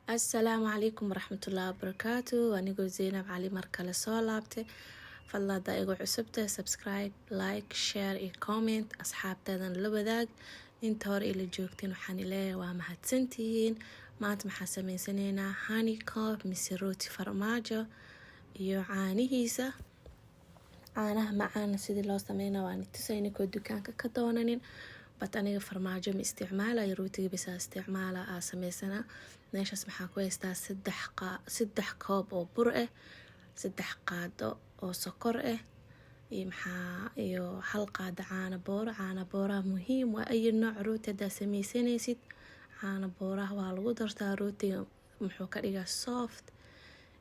Asalaamu calaykum waraxmatullaahi wabarakaatu. Anigoo Zaynab Cali mar kale soo laabtay. Fadlan haddaa igu cusubtahay, subscribe, like, share iyo comment, asxaabteedan la wadaag. Inta hore ila joogteen waxaan ileeyahay waa mahadsantihiin. Maanta maxaa sameysanaynaa? Honeycomb mise rooti farmaajo iyo caanihiisa. Caanaha macaana sidii loo sameynaa waan tusay inikoo dukaanka ka doonanin, but aniga farmaajo ma isticmaalayo, rootiga bisaa isticmaala aa sameysanaa. Meeshaas maxaa ku haystaa? 3 koob oo bur ah, 3 qaado oo sokor ah iyo maxaa iyo 1 qaado caano booro. Caano booraha muhiim waa ayi nooc rooti haddaa sameysanaysid, caano booraha waa lagu dartaa. Rootiga muxuu ka dhigaa? Soft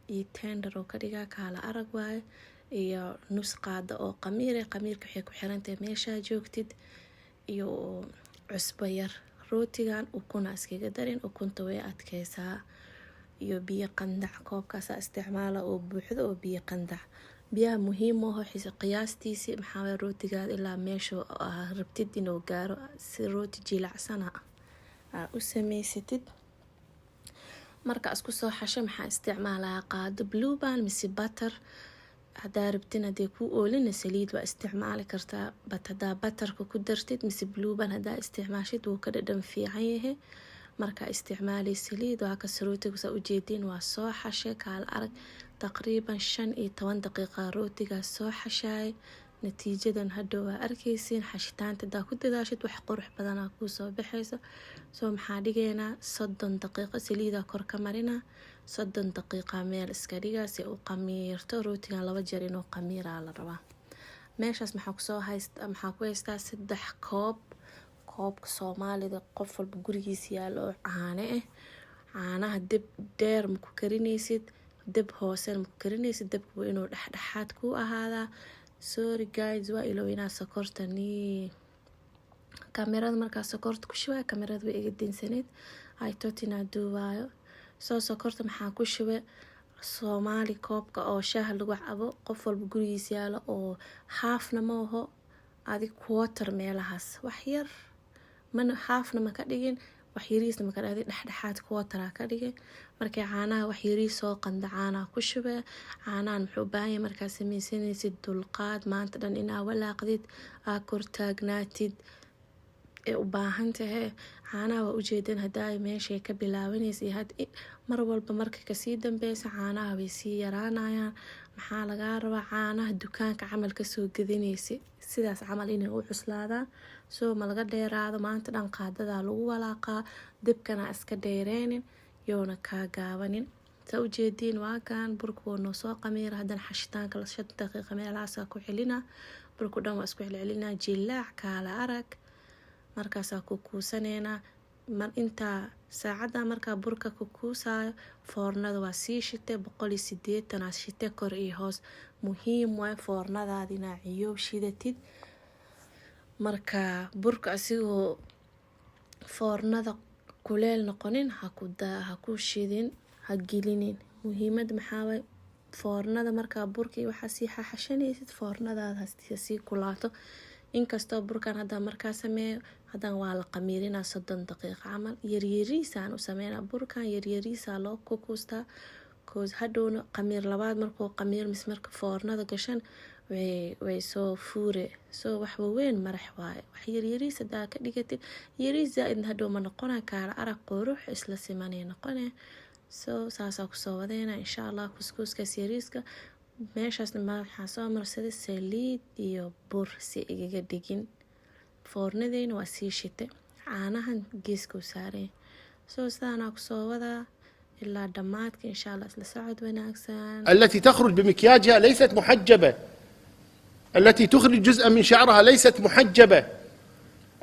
iyo tender oo ka dhigaa, kaala arag waaye. Iyo nus qaado oo qamiir ah. Qamiirka waxay ku xirantahay meeshaa joogtid. Iyo cusbo yar. Rootigan ukuna iskaga darin, ukunta way adkeysaa. Iyo biyo qandac, koobkaasaa isticmaala oo buuxdo oo biyo qandac. Biyaha muhiim maaho qiyaastiisi, maxaa waye, rootigaada ilaa meesha rabtid inuu gaaro, si rooti jilacsana aa u sameysatid. Marka isku soo xasho, maxaa isticmaalaa? Qaado Blue Band mise butter hadaa rabtin. Hadee kuu oolina, saliid waa isticmaali kartaa, but hadaa butterka ku dartid mise Blue Band hadaa isticmaashid, wuu ka dhadhan fiican yahay markaa isticmaali saliid. Waa kas rootiga, saa ujeediin, waa soo xashay, kaala arag. Taqriiban 15 daqiiqa rootigaas soo xashaay. Natiijadan hadhow waa arkeysiin. Xashitaanta hadaa ku dadaashid, wax qurux badanaa kuu soo baxayso. Soo maxaa dhigeynaa? 30 daqiiqo saliidaa kor ka marina, 30 daqiiqa meel iska dhigaa si u qamiirto. Rootigan 2 jeer inuu qamiiraa la rabaa. Meeshaas maxaa kusoo haysta? Maxaa ku haystaa? 3 koob, koobka Soomaalida qof walba gurigiisa yaalo oo caano ah. Caanaha deb dheer maku karinaysid, deb hoosena maku karinaysid, debka waa inuu dhexdhexaad ku ahaadaa. Sorry guys, waa ilow inaa sokorta ni kamerada. Markaa sokorta ku shubay, kamerada way iga dansaneyd. I thought inaa duubaayo. Soo sokorta maxaa ku shubay? Soomaali koobka oo shaaha lagu cabo, qof walba gurigiisa yaalo, oo halfna ma aho, adig quarter meelahaas, wax yar mana halfna ma ka dhigin, wax yariisna maka dhigin, dhexdhexaad quarter ka dhigay. Markay caanaha wax yariis soo qanda, caanaha ku shubee. Caanahan muxuu u baahan yahay markaa sameysanaysid? Dulqaad. Maanta dhan inaa walaaqdid, aa kor taagnaatid ee u baahan tahay. Caanaha waa ujeedan hadaa meeshay ka bilaabanaysa. Had mar walba marka kasii dambeysa, caanaha way sii yaraanayaan. Maxaa lagaa rabaa? Caanaha dukaanka camal kasoo gadanaysa, sidaas camal inay u cuslaadaan. Soo ma laga dheeraado, maanta dhan qaadadaa lagu walaaqaa. Dibkana iska dheereynin, yoona kaa gaabanin. Saa ujeediin, waakan burka wuu noo soo qamiira. Haddana xashitaanka la 5 daqiiqa meelahaasaa ku celina. Burku dhan waa isku celcelinaa, jilaac kaala arag. Markaasaa ku kuusaneynaa. Mar intaa saacadda markaa burka ku kuusaayo, foornada waa sii shitay, 180 aa shitay, kor iyo hoos. Muhiim waay foornadaada inaa ciyoob shidatid. Marka burka asigoo foornada kuleel noqonin haku shidin, ha gelinin. Muhiimada maxaa waay? Foornada markaa burka iyo waxaa sii xaxashanaysid, foornadaada hasii kulaato. Inkastoo burkan hadda markaa sameeyo, haddana waa la qamiirinaa 30 daqiiqo camal. Yaryariisaan u sameynaa burkan, yaryariisaa loo kukuustaa, 'cause hadhowna qamiir labaad markuu qamiir mis marka foornada gashan, way soo fuure. Soo wax waaweyn marax waaye, wax yaryariis hadaa ka dhigatid, yariis zaa-idna hadhow ma noqona, kaala arag, qurux isla simanay noqone. So saasaa kusoo wadeyna, insha Allah. Kuskuuskaas yariiska meeshaasna waxaa soo marsaday saliid iyo bur si igaga dhigin. Foornadeyna waa sii shitay, caanahan geeskuu saaray. Soo sidaanaa kusoo wadaa ilaa dhammaadka, insha Allah. Isla socod wanaagsan. التي تخرج بمكياجها ليست محجبة، التي تخرج جزءا من شعرها ليست محجبة،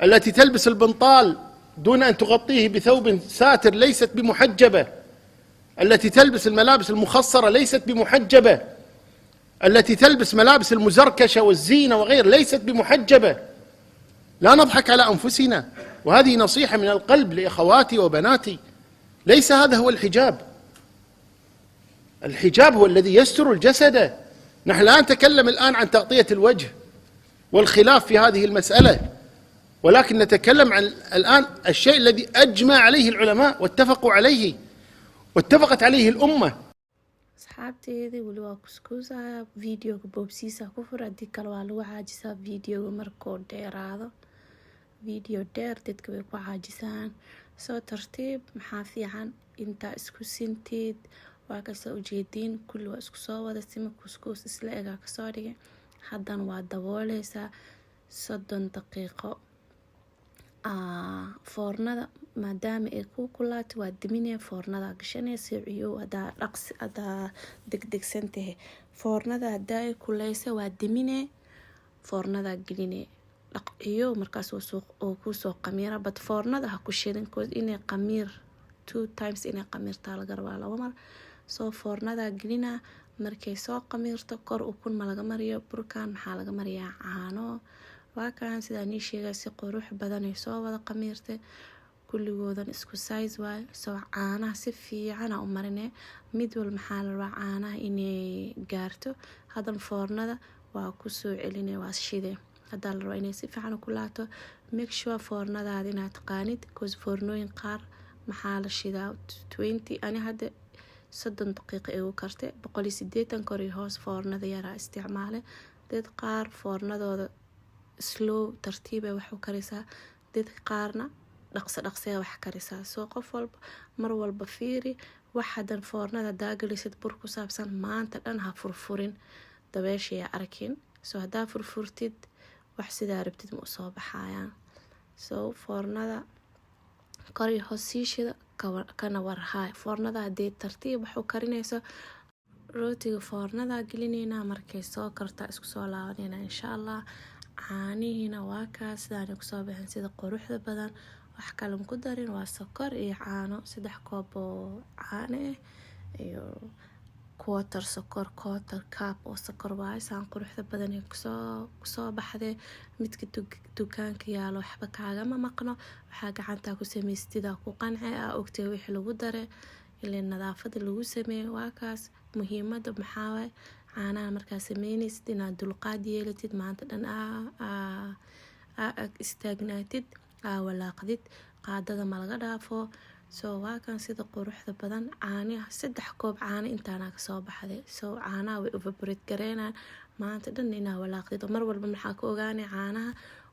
التي تلبس البنطال دون أن تغطيه بثوب ساتر ليست بمحجبة، التي تلبس الملابس المخصرة ليست بمحجبة، التي تلبس ملابس المزركشة والزينة وغير ليست بمحجبة. لا نضحك على أنفسنا، وهذه نصيحة من القلب لإخواتي وبناتي. ليس هذا هو الحجاب. الحجاب هو الذي يستر الجسد. نحن لا نتكلم الآن عن تغطية الوجه والخلاف في هذه المسألة، ولكن نتكلم عن الآن الشيء الذي أجمع عليه العلماء واتفقوا عليه. واتفقت عليه الأمة. Asxaabteedii, weli waa kuskuusaya. Videoga boobsiisa ku fur, haddii kale waa lagu caajisaa videoga markuu dheeraado. Video dheer dadka way ku caajisaan. Soo tartiib maxaa fiican intaa isku sinteed. Waa kasoo ujeediin, kulli waa isku soo wada sima, kuskuus isla egaa kasoo dhigay. Haddana waa dabooleysaa 30 daqiiqo foornada. Maadaama ay ku kulaato, waa diminaya, foornada gashanaysa ciyow. Hadaa dhaqsi, hadaa degdegsan tahay, foornada hadaa ay kuleysa, waa dimine, foornada geline, dhaqciyo. Markaas oo kusoo qamiira. But foornada ha ku shidin, cause inay qamiir two times, inay qamiirtaa laga rabaa, laba mar. Soo foornada gelina. Markay soo qamiirto, kor ukun ma laga mariyo burkan, maxaa laga mariyaa? Caano. Waa kan sidaa nii sheegay, si qurux badan ay soo wada qamiirtay, kulligoodan isku size waayo. Soo caanaha si fiicana u marine mid wal. Maxaa la rabaa? Caanaha inay gaarto. Hadan foornada waa kusoo celine, waa shide. Hadaa la rabaa inay si fiican u kulaato. Make sure foornadaada inaad taqaanid, cause foornooyin qaar maxaa la shidaa 20. Ani hadda 30 daqiiqo igu kartay, 180 kor iyo hoos. Foornada yaraa isticmaale. Dad qaar foornadooda slow, tartiibay wax u karisaa, dad qaarna dhaqso dhaqsee wax karisaa. Soo qof walba mar walba fiiri wax. Hadan foornada hadaa gelisid bur ku saabsan, maanta dhan ha furfurin, dabeeshayaa arkin. Soo haddaa furfurtid, wax sidaa rabtid ma usoo baxayaan. So foornada kor iyo hoos sii shida, kana warhaay foornada haddii tartiib wax u karinayso. Rootiga foornada gelineynaa. Markay soo karta, isku soo laabaneyna, insha Allah. Caanihiina waa kaas, sidaanay kusoo baxeen, sida quruxda badan. Wax kale ku darin, waa sokor iyo caano, 3 koob oo caano ah iyo quarter sokor, quarter cup oo sokor waaye. Saan quruxda badan ee kusoo baxday. Midka dukaanka yaalo waxba kaagama maqno. Waxaa gacantaa ku samaystida ku qance, aa ogtay wixii lagu daray, ilaa nadaafada lagu sameeyo. Waa kaas. Muhiimada maxaa waaye? Caanaha markaa sameynaysid, inaad dulqaad yeelatid, maanta dhan aa ag istaagnaatid, aa walaaqdid, qaadada ma laga dhaafo. Soo waa kan sida quruxda badan. Caanaha 3 koob caano intaana kasoo baxday. Soo caanaha way evaporate gareynayaan. Maanta dhan inaa walaaqdid mar walba. Maxaa ka ogaanay? Caanaha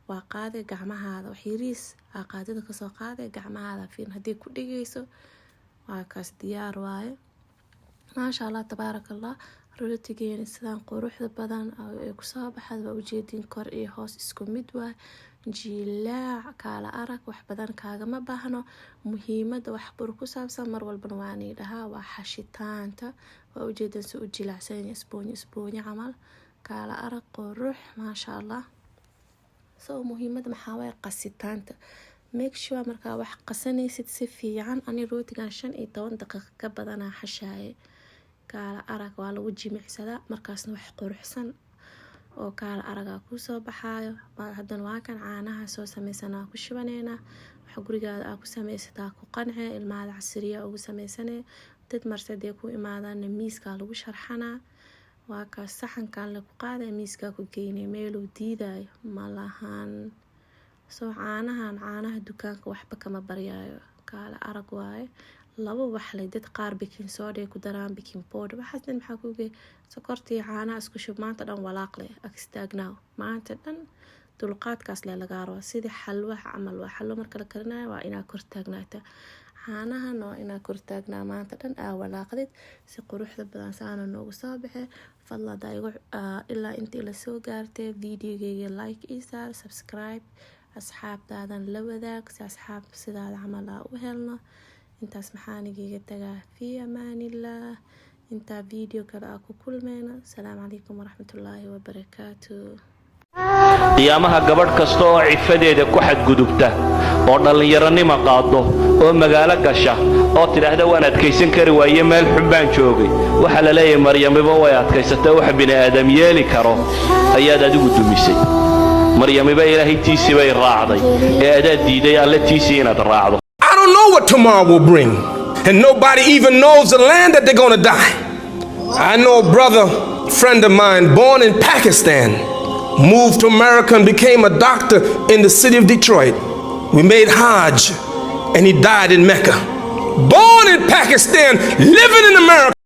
waa qaaday gacmahaada, wax yariis aa qaadada kasoo qaaday gacmahaada, fiirin haddii ku dhigayso. Waa kaas, diyaar waaye. Maasha Allah, tabaaraka Allah. Rootigeena sidaan quruxda badan ay kusoo baxda, waa ujeedin, kor iyo hoos isku mid waay, jilaac, kaala arag. Wax badan kaagama baahno. Muhiimada wax bur ku saabsan mar walbana waanii dhahaa, waa xashitaanta. Waa ujeedan si u jilaacsan, isboonyo isboonyo camal, kaala arag, qurux, maasha Allah. So muhiimada maxaa waaye? Qasitaanta. Make sure markaa wax qasanaysid si fiican. Ani rootigan 15 daqiiqo ka badanaa xashaaye. Kaala arag, waa lagu jimicsadaa, markaasna wax quruxsan oo kaala aragaa kuusoo baxaayo. Haddana waa kan caanaha soo sameysanaa, ku shubaneynaa. Waxa gurigaada aa ku sameysataa ku qance, ilmahada casiriya ugu sameysanee. Dad marse dee ku imaadaana, miiskaa lagu sharxanaa. Waa kaas, saxankan lagu qaaday, miiskaa ku geynay, meeluu diidayo malahan. Soo caanahan, caanaha dukaanka waxba kama baryaayo, kaala arag waaye. Laba waxlay, dad qaar baking soda ku daraan, baking powder, waxaas dhan maxaa kuge? Sokortii, caanaha isku shub, maanta dhan walaaq leh, ag istaagnaaw maanta dhan. Dulqaadkaas le lagaa rabaa, sidii xalwaha camal. Waa xalwo marka la karinayo, waa inaa kor taagnaata. Caanahan waa inaa kor taagnaa, maanta dhan aa walaaqdid. Si quruxda badan saana noogu soo baxe. Fadlan hadaa igu ilaa intii la soo gaartay videogeyga, like ii saar, subscribe, asxaabtaadan la wadaag, si asxaab sidaada camal aa u helno. Intaas maxaan igaga tagaa? Fi amaanillah, intaa video kale aa ku kulmeyna. Asalaamu calaykum waraxmatullaahi wabarakaatu. Qiyaamaha gabadh kasta oo cifadeeda ku xadgudubta, oo dhallinyaronima qaado, oo magaalo gasha, oo tidhaahda "Waan adkaysan kari waaye, meel xun baan joogay," waxaa la leeyahay: "Maryamiba way adkaysatay. Wax bini'aadam yeeli karo ayaad adigu dumisay. Maryamiba Ilaahay tiisii bay raacday, ee adaad diiday Alle tiisii inaad raacdo." I don't know what tomorrow will bring. And nobody even knows the land that they're going to die. I know a brother, friend of mine, born in Pakistan, moved to America and became a doctor in the city of Detroit. We made Hajj and he died in Mecca. born in Pakistan, living in America.